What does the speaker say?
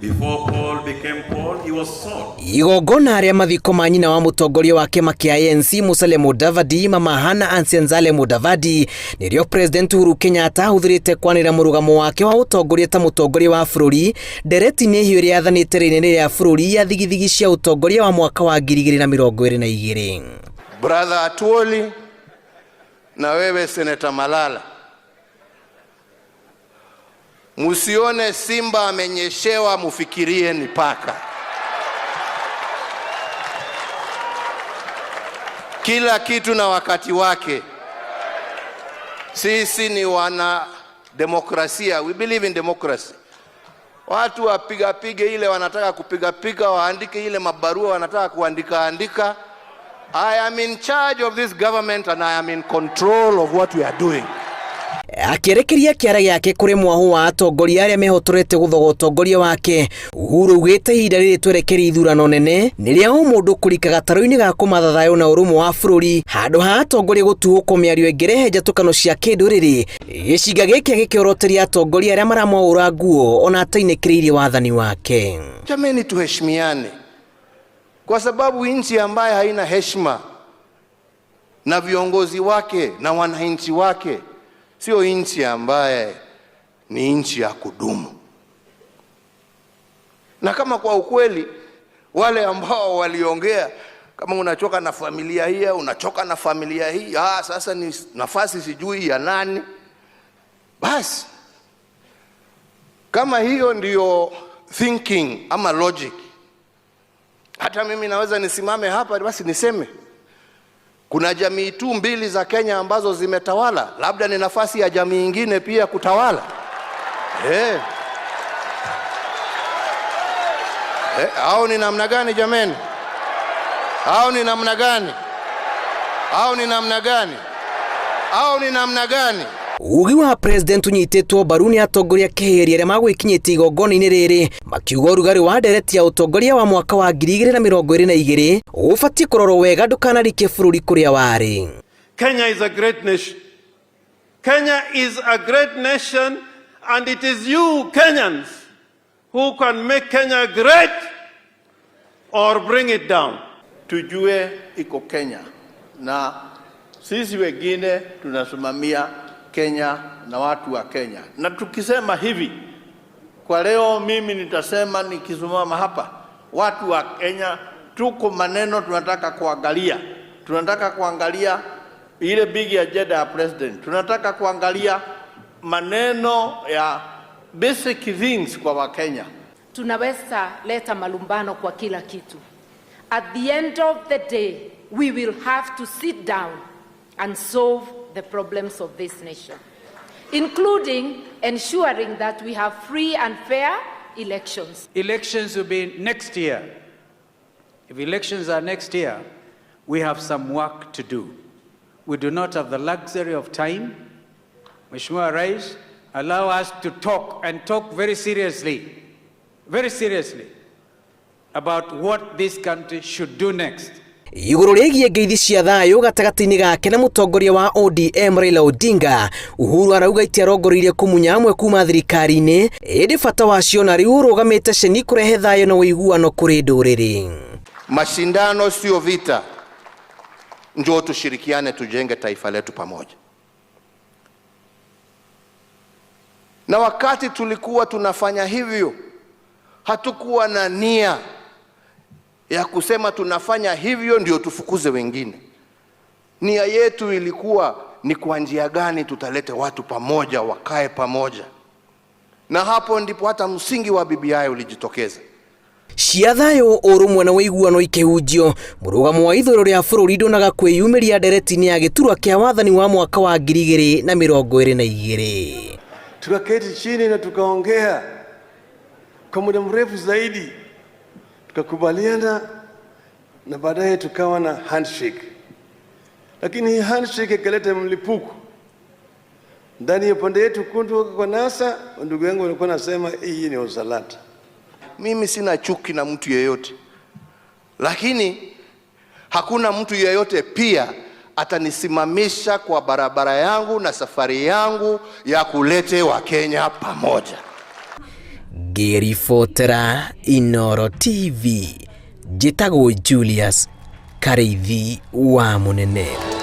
Before Paul became Paul, he was Saul. Igongona rĩa mathiko ma nyina wa mũtongoria wa kĩama kĩa ANC Musalia Mudavadi, Mama Hannah Ansianzale Mudavadi, nĩrĩo President Uhuru Kenyatta ahũthĩrĩte kwanĩrĩra mũrũgamo wake wa ũtongoria ta mũtongoria wa bũrũri ndereti-inĩ hiũ ĩrĩa yathanĩte rĩnene rĩa bũrũri ya thigithigi cia ũtongoria wa mwaka wa 2022. Brother Atwoli na wewe Senator Malala, musione simba amenyeshewa mufikirie ni paka. Kila kitu na wakati wake. Sisi ni wana demokrasia, we believe in democracy. Watu wapigapige ile wanataka kupigapiga, waandike ile mabarua wanataka kuandika andika. I am in charge of this government and I am in control of what we are doing. Akĩerekeria kĩara gĩake kũrĩ mwahũ wa atongoria arĩa mehotorete gũthoga ũtongoria wake, Uhuru augĩte ihinda rĩrĩ twerekeire ithurano nene nĩ rĩa o mũndũ kũrika gatarũ-inĩ ga kũmatha thayũ na ũrũmwe wa bũrũri handũ ha atongoria gũtuhũkwo mĩario ĩngĩrehe njatũkano cia kĩndũrĩrĩ. Gĩcinga gĩkĩ gĩkĩoroteria atongoria arĩa maramwaũra nguo ona atainĩkĩrĩirie wathani wake. Jameni, tuheshimiane kwa sababu nchi ambaye haina heshima na viongozi wake na wananchi wake sio nchi ambaye ni nchi ya kudumu. Na kama kwa ukweli wale ambao waliongea, kama unachoka na familia hii, unachoka na familia hii, sasa ni nafasi sijui ya nani, basi kama hiyo ndiyo thinking ama logic, hata mimi naweza nisimame hapa basi niseme kuna jamii tu mbili za Kenya ambazo zimetawala, labda ni nafasi ya jamii nyingine pia kutawala. Au ni namna gani jameni? Au ni namna gani? Au ni namna gani? Au ni namna gani? Ugi wa president unyitĩtwo mbaru nĩ atongoria keheri arĩa magwĩkinyĩtie igongona-inĩ rĩrĩ makiuga ũrugarĩ wa ndereti ya ũtongoria wa mwaka wa 2022 ũbatiĩ kũrorwo wega ndũkanarikie bũrũri kũrĩa warĩ. Kenya is a great nation. Kenya is a great nation, and it is you Kenyans who can make Kenya great or bring it down. Tujue iko Kenya na sisi wengine tunasimamia Kenya na watu wa Kenya. Na tukisema hivi kwa leo, mimi nitasema nikisimama hapa, watu wa Kenya tuko maneno tunataka kuangalia. Tunataka kuangalia ile big agenda ya president. Tunataka kuangalia maneno ya basic things kwa Wakenya. Tunaweza leta malumbano kwa kila kitu. At the end of the day, we will have to sit down and solve the problems of this nation, including ensuring that we have free and fair elections. Elections will be next year. If elections are next year, we have some work to do. We do not have the luxury of time. Mheshimiwa Rais, allow us to talk and talk very seriously, very seriously about what this country should do next. Igũrũ rĩgiĩ ngeithi cia thayũ gatagatĩ-inĩ gake na mũtongoria wa ODM Raila Odinga, Uhuru arauga itiarongoreirie kũmunya amwe kuma thirikari-inĩ, ĩndĩ bata wacio na rĩu ũrũgamĩte ceni kũrehe thayũ na ũiguano kũrĩ ndũrĩrĩ. Mashindano sio vita. Njoo tushirikiane tujenge taifa letu pamoja. Na wakati tulikuwa tunafanya hivyo, hatukuwa na nia ya kusema tunafanya hivyo ndio tufukuze wengine. Nia yetu ilikuwa ni kwa njia gani tutalete watu pamoja, wakae pamoja. Na hapo ndipo hata msingi wa BBI ulijitokeza. Cia thayũ, ũrũmwe na ũiguano ikĩhunjio, mũrũgamo wa ithũĩro rĩa bũrũri ndonaga kwĩyumĩria ndereti-inĩ ya gĩturwa kĩa wathani wa mwaka wa 2022. Tukaketi chini na tukaongea kwa muda mrefu zaidi, tukakubaliana na baadaye tukawa na handshake. Lakini hii handshake ikaleta mlipuko ndani ya upande yetu kundu kwa NASA. Ndugu yangu walikuwa nasema hii ni usalata. Mimi sina chuki na mtu yeyote, lakini hakuna mtu yeyote pia atanisimamisha kwa barabara yangu na safari yangu ya kulete Wakenya pamoja. Ngĩribotera Inooro TV, njĩtagwo Julius Karĩithi wa Mũnene.